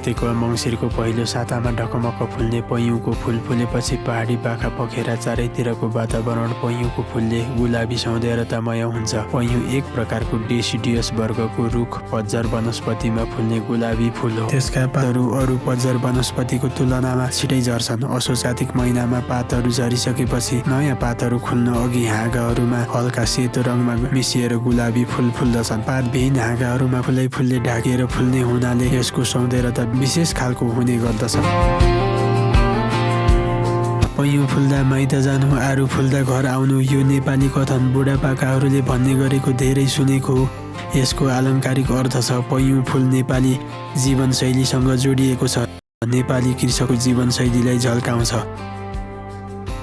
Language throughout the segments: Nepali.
कार्तिक वा मङ्सिरको पहिलो सातामा ढकमक्क फुल्ने पैयुँको फुल फुलेपछि पहाडी बाखा पखेरा चारैतिरको वातावरण पैयुँको फुलले गुलाबी सौन्दर्यतामय हुन्छ। पैयुँ एक प्रकारको डेसिडियस वर्गको रुख पतझर वनस्पतिमा फुल्ने गुलाबी फुल हो। त्यसका पातहरू अरू पतझर वनस्पतिको तुलनामा छिटै झर्छन्। असोज कार्तिक महिनामा पातहरू झरिसकेपछि नयाँ पातहरू खुल्न अघि हाँगाहरूमा हल्का सेतो रङमा मिसिएर गुलाबी फुल फुल्दछन्। पातविहीन हाँगाहरूमा फुलले ढाकिएर फुल्ने हुनाले यसको सौन्दर्यता विशेष खालको हुने गर्दछ। पैयुँ फुल्दा माइत जानु, आरु फुल्दा घर आउनु, यो नेपाली कथन बुढापाकाहरूले भन्ने गरेको धेरै सुनेको हो। यसको आलङ्कारिक अर्थ छ पैयुँ फुल नेपाली जीवनशैलीसँग जोडिएको छ। नेपाली कृषकको जीवनशैलीलाई झल्काउँछ।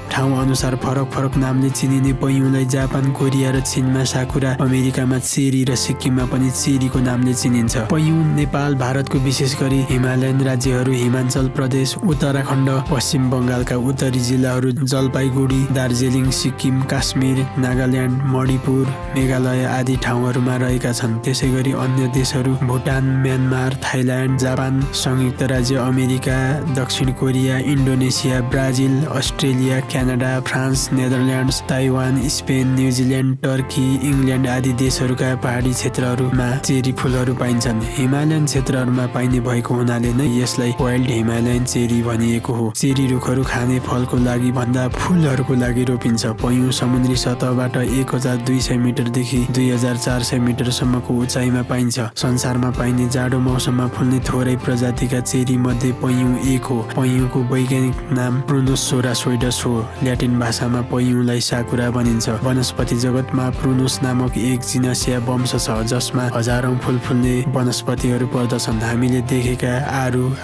ठाउँ अनुसार फरक फरक नामले चिनिने पैयुँलाई जापान, कोरिया र चीनमा साकुरा, अमेरिकामा चेरी र सिक्किममा पनि चेरीको नामले चिनिन्छ। पैयुँ नेपाल भारतको विशेष गरी हिमालयन राज्यहरू हिमाचल प्रदेश, उत्तराखण्ड, पश्चिम बङ्गालका उत्तरी जिल्लाहरू जलपाइगुडी, दार्जिलिङ, सिक्किम, काश्मीर, नागाल्यान्ड, मणिपुर, मेघालय आदि ठाउँहरूमा रहेका छन्। त्यसैगरी अन्य देशहरू भुटान, म्यानमार, थाइल्यान्ड, जापान, संयुक्त राज्य अमेरिका, दक्षिण Korea, Indonesia, Brazil, Australia, Canada, France, Netherlands, Taiwan, Spain, New Zealand, Turkey, England आदि देशहरूका पहाडी क्षेत्रहरूमा चेरी फुलहरू पाइन्छन्। हिमालयन क्षेत्रहरूमा पाइने भएको हुनाले नै यसलाई वाइल्ड हिमालयन चेरी भनिएको हो। चेरी रुखहरू खाने फलको लागि भन्दा फुलहरूको लागि रोपिन्छ। पैयुँ समुद्री सतहबाट 1200 मिटरदेखि 2400 मिटरसम्मको उचाइमा पाइन्छ। संसारमा पाइने जाडो मौसममा फुल्ने थोरै प्रजातिका चेरी मध्ये पैयुँ एक हो। पैयुँको वैज्ञानिक नाम प्रुनुस सोरासोइडस हो। ल्याटिन भाषामा पैयुँलाई साकुरा भनिन्छ। वनस्पति जगतमा प्रुनुस नामक एक जिनस या वंश छ जसमा हजारौं फुल फुल्ने वनस्पतिहरू पर्दछन्। हामीले देखेका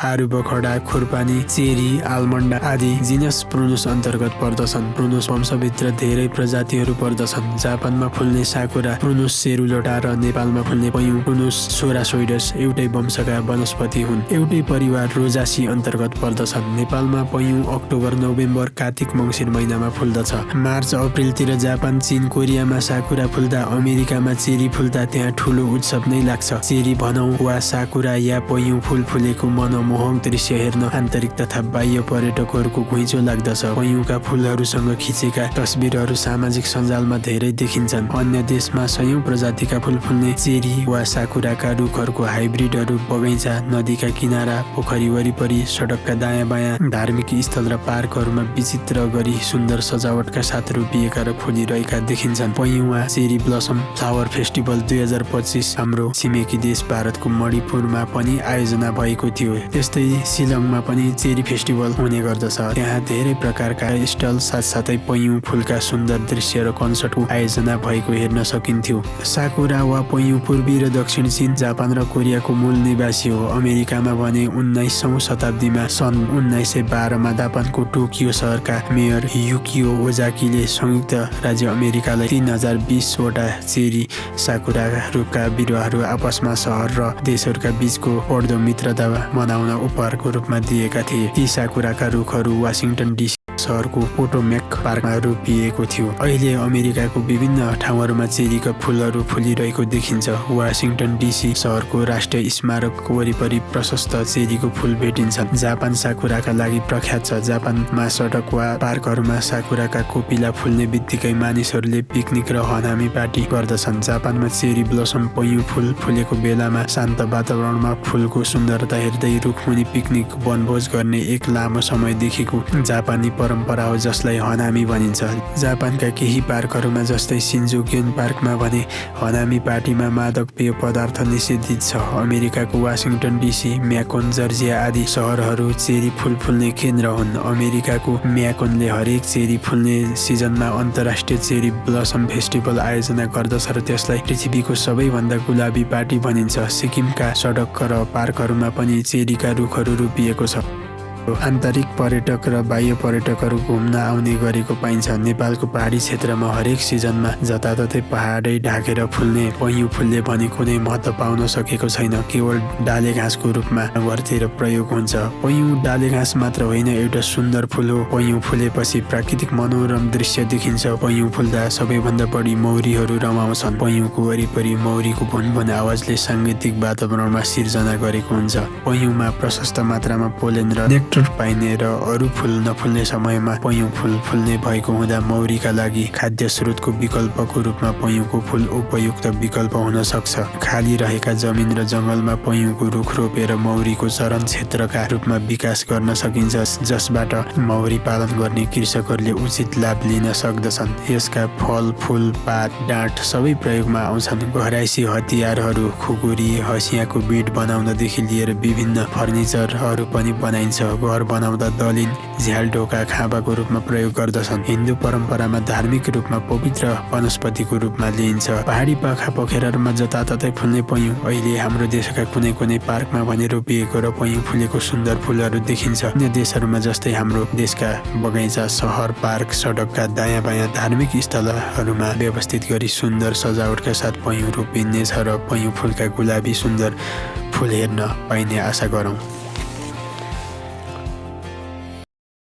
आरु बखडा, खुर्पानी, चेरी, आलमन्ड आदि जिनस प्रुनुस अन्तर्गत पर्दछन्। प्रुनुस वंशभित्र धेरै प्रजातिहरू पर्दछन्। जापानमा फुल्ने साकुरा प्रुनुस सेरुलोटा र नेपालमा फुल्ने पैयुँ प्रुनुस सोरासोइडस एउटै वंशका वनस्पति हुन्। एउटै परिवार रोजासी अन्तर्गत पर्दछन्। नेपालमा पैयुँ अक्टोबर, नोभेम्बर, कार्तिक, मङ्सिर महिनामा फुल्दछ। मार्च अप्रिलतिर जापान, चीन, कोरियामा साकुरा फुल्दा अमेरिकामा चेरी फुल्दा त्यहाँ ठुलो उत्सव नै लाग्छ। चेरी भनौँ वा साकुरा या पैयुँ फुल फुलेको मनमोहक दृश्य हेर्न आन्तरिक तथा बाह्य पर्यटकहरूको घुइँचो लाग्दछ। पैयुँका फुलहरूसँग खिचेका तस्बिरहरू सामाजिक सञ्जालमा धेरै देखिन्छन्। अन्य देशमा सयौं प्रजातिका फुल फुल्ने चेरी वा साकुराका रुखहरूको हाइब्रिडहरू बगैँचा, नदीका किनारा, पोखरी वरिपरि, सडकका दायाँ बायाँ, धार्मिक स्थल र पार्कहरूमा विचित्र गरी सुन्दर सजावटका साथ रोपिएका र फुलिरहेका देखिन्छन्। पैयुँ वा चेरी ब्लसम फ्लावर फेस्टिभल 2025 हाम्रो छिमेकी देश भारतको मणिपुरमा पनि आयोजना भएको थियो। त्यस्तै शिलङमा पनि चेरी फेस्टिभल हुने गर्दछ। त्यहाँ धेरै प्रकारका स्टल साथसाथै पैयुँ फुलका सुन्दर दृश्य र कन्सर्टको आयोजना भएको हेर्न सकिन्थ्यो। साकुरा वा पैयुँ पूर्वी र दक्षिण चीन, जापान र कोरियाको मूल निवासी हो। अमेरिकामा भने 19औं शताब्दीमा सन् 1912 मा जापानको टोकियो सहरका मेयर युकियो ओजाकीले संयुक्त राज्य अमेरिकालाई 3020 वटा चेरी साकुरा रुखका बिरुवाहरू आपसमा सहर र देशहरूका बीचको बढ्दो मित्रता मनाउन उपहारको रूपमा दिएका थिए। ती साकुराका रुखहरू वाशिङटन डिसी सहरको पोटोमेक पार्कमा रोपिएको थियो। अहिले अमेरिकाको विभिन्न ठाउँहरूमा चेरीका फुलहरू फुलिरहेको देखिन्छ। वाशिङटन डिसी सहरको राष्ट्रिय स्मारक वरिपरि प्रशस्त चेरीको फुल भेटिन्छन्। जापान साकुराका लागि प्रख्यात छ। जापानमा सडक वा पार्कहरूमा साकुराका कोपिला फुल्ने बित्तिकै मानिसहरूले पिकनिक र हनामी पार्टी गर्दछन्। जापानमा चेरी ब्लसम पैयुँ फुल फुलेको बेलामा शान्त वातावरणमा फुलको सुन्दरता हेर्दै रुखमुनि पिकनिक वनभोज गर्ने एक लामो समयदेखिको जापानी परम्परा हो जसलाई हनामी भनिन्छ। जापानका केही पार्कहरूमा जस्तै शिन्जुक्योन पार्कमा भने हनामी पार्टीमा मादक पेय पदार्थ निषेधित छ। अमेरिकाको वाशिङटन डिसी, म्याकोन, जर्जिया आदि सहरहरू चेरी फुल फुल्ने केन्द्र हुन्। अमेरिकाको म्याकोनले हरेक चेरी फुल्ने सिजनमा अन्तर्राष्ट्रिय चेरी ब्लसम फेस्टिभल आयोजना गर्दछ र त्यसलाई पृथ्वीको सबैभन्दा गुलाबी पार्टी भनिन्छ। सिक्किमका सडक र पार्कहरूमा पनि चेरीका रुखहरू रोपिएको छ। आन्तरिक पर्यटक र बाह्य पर्यटकहरू घुम्न आउने गरेको पाइन्छ। नेपालको पहाडी क्षेत्रमा हरेक सिजनमा जताततै पहाडै ढाकेर फुल्ने पैयुँ फुलले भने कुनै महत्त्व पाउन सकेको छैन। केवल डाले घाँसको रूपमा घरतिर प्रयोग हुन्छ। पैयुँ डाले घाँस मात्र होइन, एउटा सुन्दर फुल हो। पैयुँ फुलेपछि प्राकृतिक मनोरम दृश्य देखिन्छ। पैयुँ फुल्दा सबैभन्दा बढी मौरीहरू रमाउँछन्। पैयुँको वरिपरि मौरीको भुनभुन आवाजले साङ्गीतिक वातावरणमा सिर्जना गरेको हुन्छ। पैयुँमा प्रशस्त मात्रामा पोलेन र नेक्टर पाइने र अरू फुल नफुल्ने समयमा पैयुँ फुल फुल्ने भएको हुँदा मौरीका लागि खाद्य स्रोतको विकल्पको रूपमा पैयुँको फुल उपयुक्त विकल्प हुन सक्छ। खाली रहेका जमिन र जङ्गलमा पैयुँको रुख रोपेर मौरीको चरण क्षेत्रका रूपमा विकास गर्न सकिन्छ, जसबाट मौरी पालन गर्ने कृषकहरूले उचित लाभ लिन सक्दछन्। यसका फल, फुल, पात, डाँठ सबै प्रयोगमा आउँछन्। घराइसी हतियारहरू, खुकुरी, हँसियाको बिट बनाउनदेखि लिएर विभिन्न फर्निचरहरू पनि बनाइन्छ। घर बनाउँदा दलिन, झ्याल, ढोका, खाँबाको रूपमा प्रयोग गर्दछन्। हिन्दू परम्परामा धार्मिक रूपमा पवित्र वनस्पतिको रूपमा लिइन्छ। पहाडी पाखा पोखराहरूमा जताततै फुल्ने पैयुँ अहिले हाम्रो देशका कुनै कुनै पार्कमा भने रोपिएको र पैयुँ फुलेको सुन्दर फुलहरू देखिन्छ। अन्य देशहरूमा जस्तै हाम्रो देशका बगैँचा, सहर, पार्क, सडकका दायाँ बायाँ धार्मिक स्थलहरूमा व्यवस्थित गरी सुन्दर सजावटका साथ पैयुँ रोपिनेछ र पैयुँ फुलका गुलाबी सुन्दर फुल हेर्न पाइने आशा गरौँ।